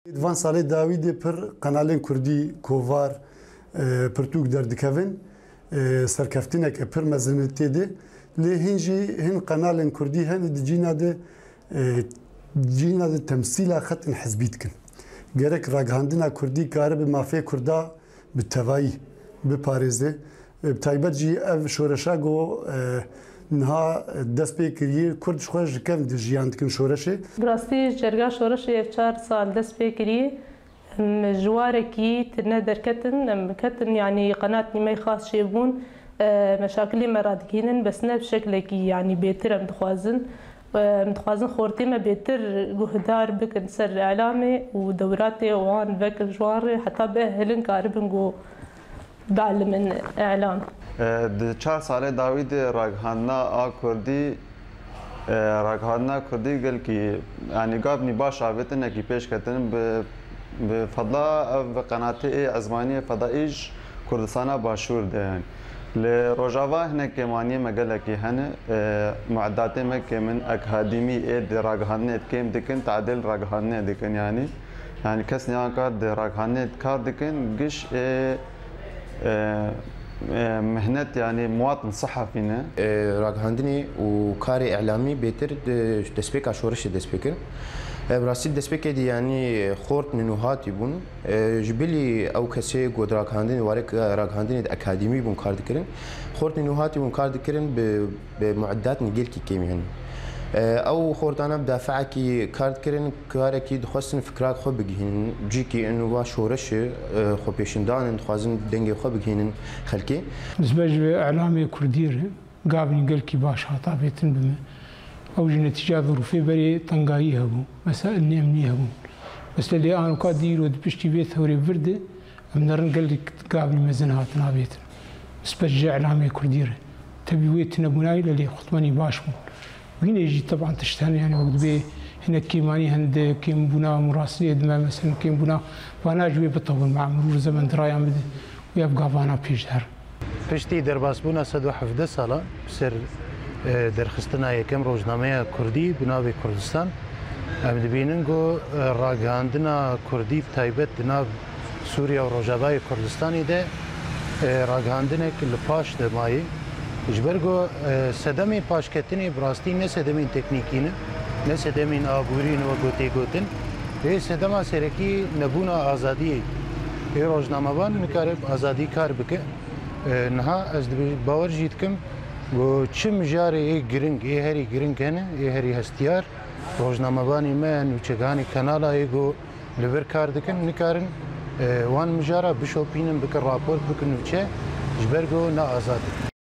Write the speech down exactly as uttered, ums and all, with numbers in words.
Di van salê dawî de pir qenalên kurdî, kovar, e, pirtûk derdikevin. E, serkeftineke pir mezin tê de. Lê hin jî hin qenalên kurdî hene di cîna de, e, cîna de temsîla xetên hizbî dikin. Gerek ragihandina kurdî karibe mafê kurda bi tevayî biparêze. E, bi taybet jî ev şoreşa ku, e, niha dest pê kiriye, kurd ji xwe ji kevn de jiyan dikin şoreşê. Bi rastî ji cerga şoreşê ev çar sal dest pê kiriye. Em ji warekî tune derketin, em ketin, yanî qenatnîmeyê xas çêbûn, e, meşakilê me radigihînin, bes ne bi şeklekî, yanî bêtir em dixwazin. E, em dixwazin xortê me bêtir guhdar bikin ser îlamê û dewratê wan vekin ji wan re, heta biehelin karibin ku bielimin îlam. E, di çar salê dawî de ragihandina a kurdî, e, ragihandina kurdî gelkî, yanî gavnî baş avêtin, nekî pêş ketin bi, bi fedla ev qenatê ê ezmaniyê fedaî ji Kurdistana Başûr de. Li Rojava hinek kêmaniyê me gelekî hene, e, muedatê me kêm in, akademî ê di ragihandinê kêm dikin, tadêl ragihandinê dikin yanî. Yanî kes niha kar di ragihandinê kar dikin, giş ê, e, e, mihnet, yanî muwatin sehafî ne. E, ragihandinê û karê îlamî bêtir di destpêka şoreşê dest pê kir. E, bi rastî destpêkê de yanî xort nûhatî bûn. E, ji bilî ew kesê ku di ragihandinê, warek, e, ragihandinê di akademî bûn kar dikirin. Xort nûhatî bûn kar dikirin bi, bi mueddatên gelkî kêmî hene. E, ew xortana bi dafeekî kar dikirin. Karekî dixwestin fikra xwe bigihînin, cîkî in va şoreşê, e, xwepêşandan in, dixwazin dengê xwe bigihînin xelkê. Nisbet ji îlamê kurdî re gavnî gelkî baş hat avêtin bi me. Ew jî netîca zirûfê berê tengayî hebû, mesail nêmnî hebûn. Mesela lê anoka di îro di piştî vê thewrê vir de em nerin gelek gavnî mezin hatin avêtin. Nisbet ji îlamê kurdî re. Tevî wê tunebûnayî lê lê xutmenî baş bûn. Wîne jî teban tişt hene, yani wek dibê hinek kêmanî hene di kêmbûna murasîlê dime, mesela kêmbûna vana ji wê bitewin, ma mirov zemen di raya min de û ev gavana pêş diher. Piştî derbasbûna sed û hevdeh sala bi ser, e, derxistina yekem rojnameya kurdî bi navê Kurdistan, em dibînin ku, e, ragihandina kurdî bi taybet di nav Sûriye û Rojavayê Kurdistanê de, e, ragihandinek li paş de mayî. Ji ber ku, e, sedemê paşketinê bi rastî ne sedemên teknîkî ne, ne sedemên aborî ne wek tê gotin. Lê sedema serekî nebûna azadiyê. Ê rojnamevan nikare bi azadî kar bike. E, niha ez dibê-, bawer jî dikim ku çi mijarê ê giring, ê herî giring hene, ê herî hestiyar, rojnamevanê me, nûçeganê Kanala ê ku li vir kar dikin, nikarin, e, wan mijara bişopînin, bikin raport, bikin nûçe, ji ber ku ne azad in.